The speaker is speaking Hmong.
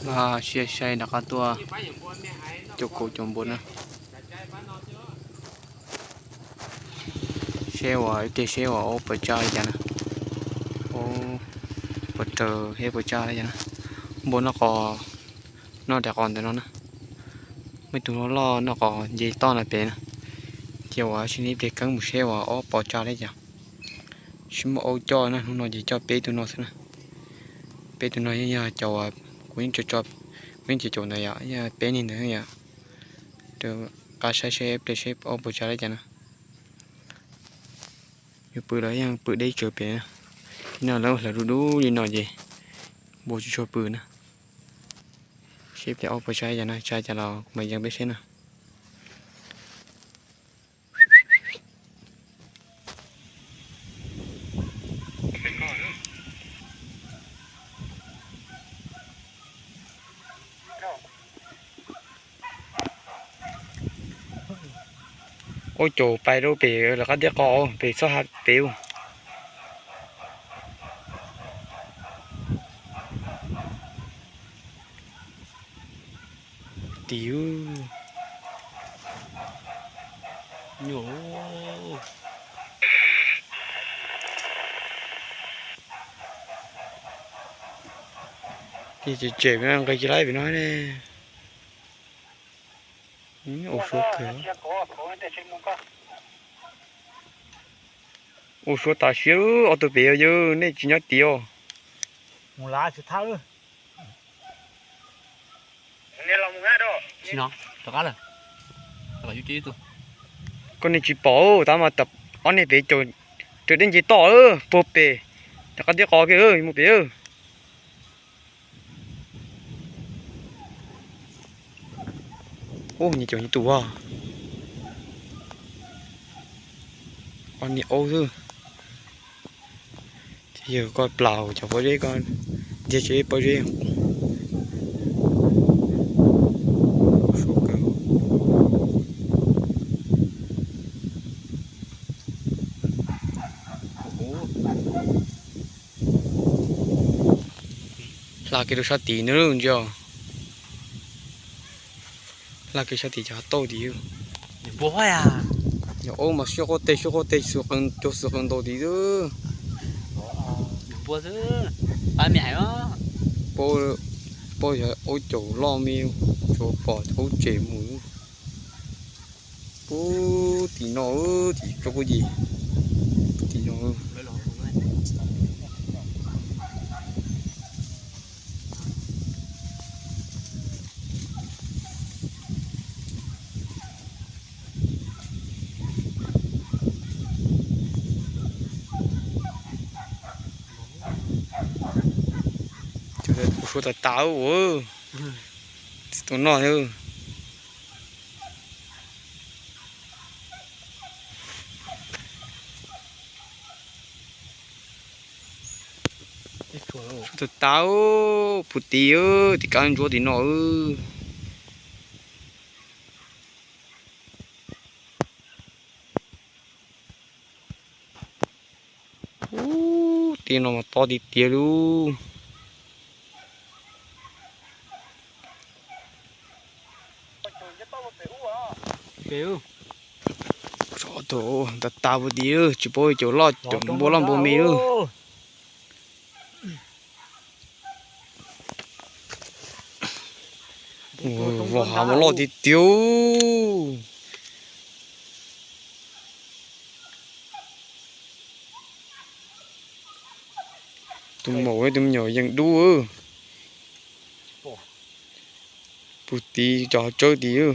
Siab saib rov qab tuaj cov kauv cov npua na. Seb uas ib pliag seb uas ob puas tsa li cas na. Puas raws thiab puas tsa li cas na. Npua noj qos, noj daim qos ntawm no na. Muaj ib tug loj loj noj qos nce toj no pem na. Ces uas sim ib pliag keeb mus seb uas ob puas tsa li cas. Tsis muaj aub coj na, hnub no ces coj peb tug no xwb na. Peb tug no yeej yog cov uas kuv yeej tso, kuv yeej tso caum ntawd yom, yog peb niag ntawd yom. Rov qab saib seb pliag seb ob puas tsa li cas na. Yuav pw los yeej pw deb tsawv pem na. Li no lawv hlawv du du li no ces npua tsis tshua pw na. Seb pliag ob puas tsa li cas na, tsa cas los kuv mam yees peb seb na. Ua caum pais rau pem lawv qab tiab qos pem txoj ha pem ub. Tim nyuam. Ces tsem tsem nqis ci laib pem no ne. Ua suav kawg. Ua suav tas siab, ob tug pem yog nej tsis nyob tid os. Koj nej tsis pom tab mas ob niag pem caum raws deb nce toj puag pem, rov qab tiab qos kiag mus pem. Ub, nyias caum nyias tus. Ob niag aub xwb. Ces yog koj plaus cov pob zeb, koj ntxiag tsis pob zeb. Hla kiag rau sab tid na ntsia. Hla kiag sab tid cov hav tauj tid. Yog aub mas siab quaj teg siab quaj teg, cog xwm qees ntaus tid xwb. Paub yog aub caum loj me, tsuas pom aub tsem mus. Puag tim no, tim tso kuj yim, tim no. Ua suav tas tas ua, tsis tau noj thiab. Suav tas tas, puag tid, tim kab ntsuab tim no. Ub, tej no mas tob tiag tiag li. Tsov tas tas puag tid, tsis paub caum loj caum npua loj npua me lawm. Vos hav mas loj tiag tiag. Tus maum tus me nyuam yeej dub. Puag tid cov hav tsawb tid.